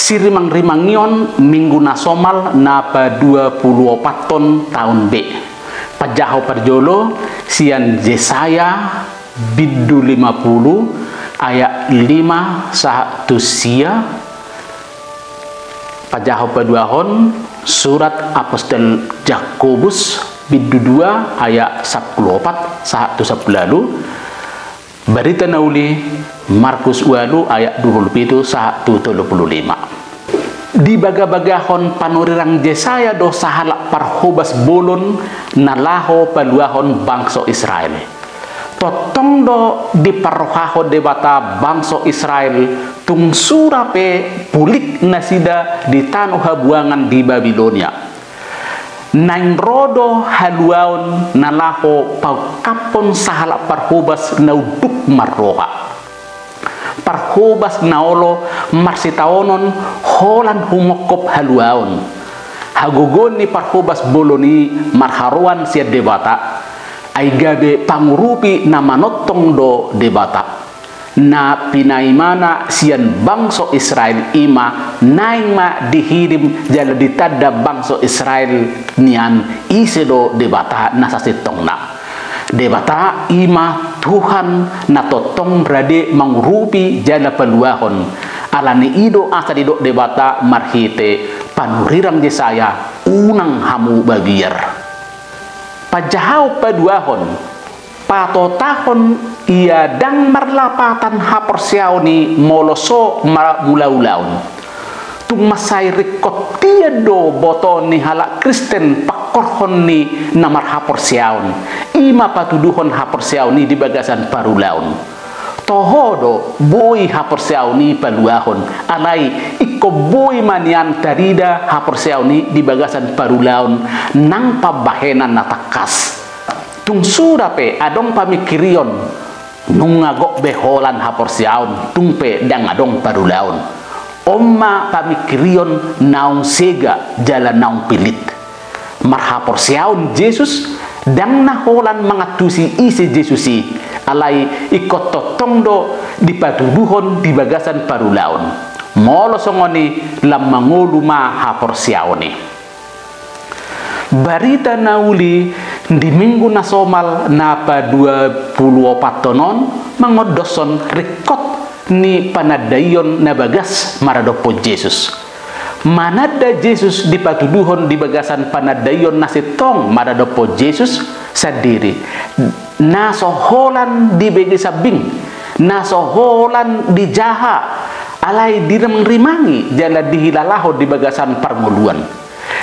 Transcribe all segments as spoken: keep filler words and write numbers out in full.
Sirimangrimangion Minggu na somal na paduapuluopathon taon B. Pajaha parjolo sian Jesaya bindu lima pulu ayat lima sahat tu sia. Pajaha paduahon surat apostel Jakobus bindu dua ayat sampulu opat sahat tu sampulu ualu. Barita na uli Markus ualu ayat dua pulu pitu sahat tu tolu pulu lima. Dibagabagahon panurirang Jesaya do sahalak parhobas bolon na laho paluahon bangso Israel. Tongtong do diparrohahon Debata bangso Israel tung sura pe pulik nasida di tano habuangan di Babilonia. Naeng ro do haluaon na laho paungkaphon sahalak parhobas na unduk marroha. Parhobas na olo marsitaonon holan humongkop haluaon. Hagogoon ni parhobas bolon i marharoan sian Debata, ai gabe pangurupi na manongtong do Debata. Na pinaimana sian bangso Israel i ma naeng ma dihirim jala ditanda bangso Israel nian ise do Debata na sasintongna. Debata i ma Tuhan na tongtong rade mangurupi jala paluahon. Alani i do asa didok Debata marhite panurirang Jesaya, unang hamu babiar. Pajahaon paduahon, patotahon ia ndang marlapatan haporseaon i molo so ma-, mulaulaon. Tung mansai ringkot tian do botoon ni halak Kristen pangkorhon ni na marhaporseaon, i ma patuduhon haporseaon i di bagasan parulaon. Toho do boi haporseaon i paluahon, alai ingkon boi ma nian tarida haporseaon i di bagasan parulaon nang pambahenan na tangkas. Tung sura pe adong pamingkirion, nunga gok be holan haporseaon tung pe ndang adong parulaon. On ma pamingkirion naung sega jala naung pilit. Marhaporseaon Jesus ndang na holan mangantusi ise Jesus i, alai ingkon tongtong do dipatuduhon di bagasan parulaon. Molo songon i lam mangolu ma haporseaon i. Barita na uli di Minggu na somal na paduapuluopathon on mangondoshon ringkot ni panandaion na bagas maradophon Jesus. Mananda Jesus dipatuduhon di bagasan panandaion na sintong maradophon Jesus sandiri, na so holan dibege sambing, na so holan dijaha, alai dirimangrimangi jala dihilalahon di bagasan parngoluan.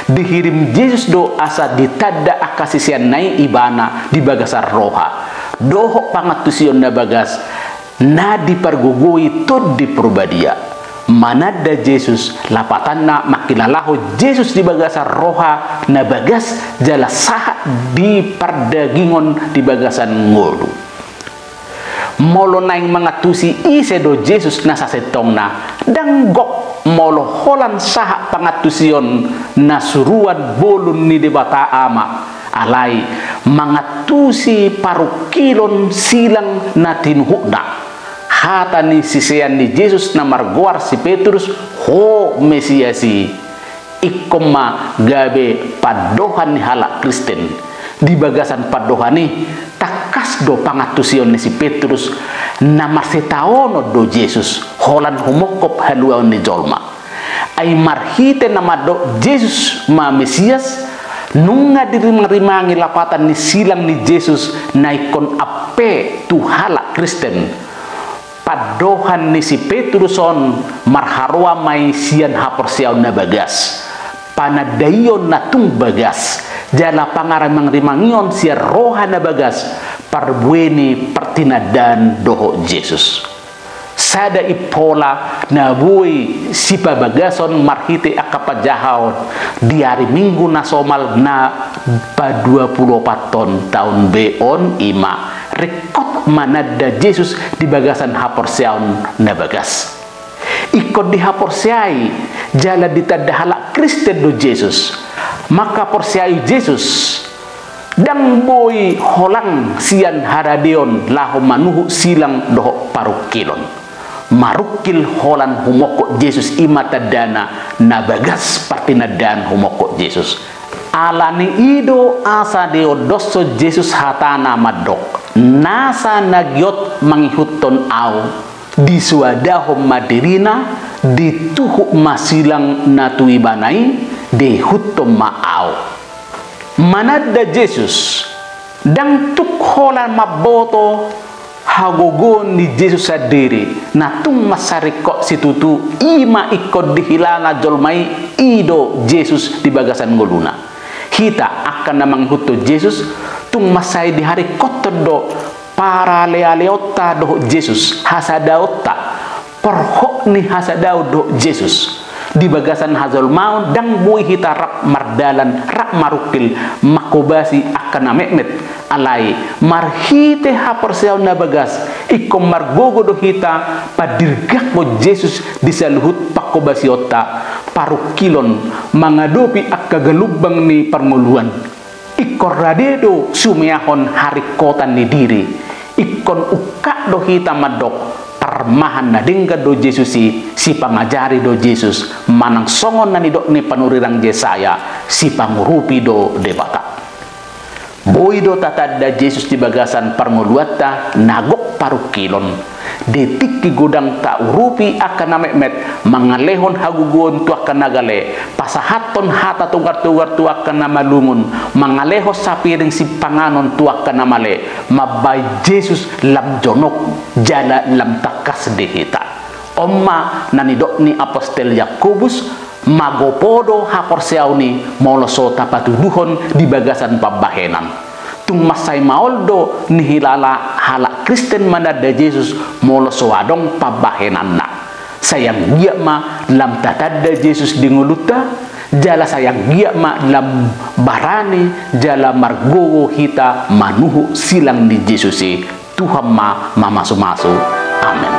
Dihirim Jesus do asa ditanda angka siseanna i ibana di bagasan roha dohot pangantusion na bagas na dipargogoi Tondi Parbadia. Mananda Jesus, lapatanna manghilalahon Jesus di bagasan roha na bagas jala sahat di pardagingon di bagasan ngolu. Molo naeng mangantusi ise do Jesus na sasintongna, ndang gok molo holan sahat pangantusion na suruan bolon ni Debata Ama, alai mangantusi parungkilon silang na tinuhukna. Hata ni sisean ni Jesus na margoar si Petrus, "Ho Mesias i." Ingkon ma gabe pandohan ni halak Kristen. Di bagasan pandohan i, tangkas do pangantusion ni si Petrus, na marsitaonon do Jesus holan humongkop haluaon ni jolma. Ai marhite na mandok Jesus ma Mesias, nunga dirimangrimangi lapatan ni silang ni Jesus na ingkon ampe tu halak Kristen. Pandohan ni si Petrus on marharoan ma i sian haporseaon na bagas, panandaion na tung bagas, jala pangarimangrimangion sian roha na bagas, parbue ni partinandaan dohot Jesus. Sada impola na boi sipabagason marhite angka panjahaon di ari Minggu na somal na paduapuluopathon taon B on i ma ringkot mananda Jesus di bagasan haporseaon na bagas. Ingkon dihaporseai jala ditanda halak Kristen do Jesus. Manghaporseai Jesus ndang boi holang sian haradeon laho manuhuk silang dohot parungkilon. Marungkil holan humongkop Jesus, i ma tandana na bagas partinandaan humongkop Jesus. Ala ni i do asa diondoshon Jesus hatana mandok: Nasa na giot mangihuthon Ahu, disoadahon ma dirina, dituhuk ma silang na tu ibana i, diihuthon ma Ahu. Mananda Jesus, ndang tuk holan mamboto hagogoon ni Jesus sandiri, na tung mansai ringkot situtu, i ma ingkon dihilala jolma i, i do Jesus di bagasan ngoluna. Hita angka na mangihuthon Jesus, tung mansai diharingkothon do paralealeonta dohot Jesus, hasadaonta, porhot ni hasadaon dohot Jesus. Di bagasan hajolmaon ndang boi hita rap mardalan, rap marungkil, manghobasi angka na metmet. Alai marhite haporseaon na bagas, ingkon margogo do hita pandirgakkon Jesus di saluhut panghobasionta, parungkilon mangadopi angka galumbang ni parngoluan. Ingkon rade do sumeahon haringkotan ni diri. Ingkon ungkap do hita mandok, parmahan na denggan do Jesus i, sipangajari do Jesus, manang songon na nidok ni panurirang Jesaya, sipangurupi do Debata. Boi do tatanda Jesus di bagasan parngoluanta na gok parungkilon. Di tingki godang taurupi angka na metmet, mangalehon hagogoon tu angka na gale, pasahathon hata togar-togar tu angka na malungun, mangalehon sapiring sipanganon tu angka na male, mambahen Jesus lam jonok jala lam tangkas di hita. On ma na nidok ni apostel Jakobus, magopo do haporseaon i molo so tapatuduhon di bagasan pambahenan. Tung mansai maol do nihilala halak Kristen mananda Jesus molo so adong pambahenanna. Sai anggiat ma lam tatanda Jesus di ngolunta, jala sai anggiat ma lam barani jala margogo hita manuhuk silang ni Jesus i. Tuhan ma mamasumasu. Amen.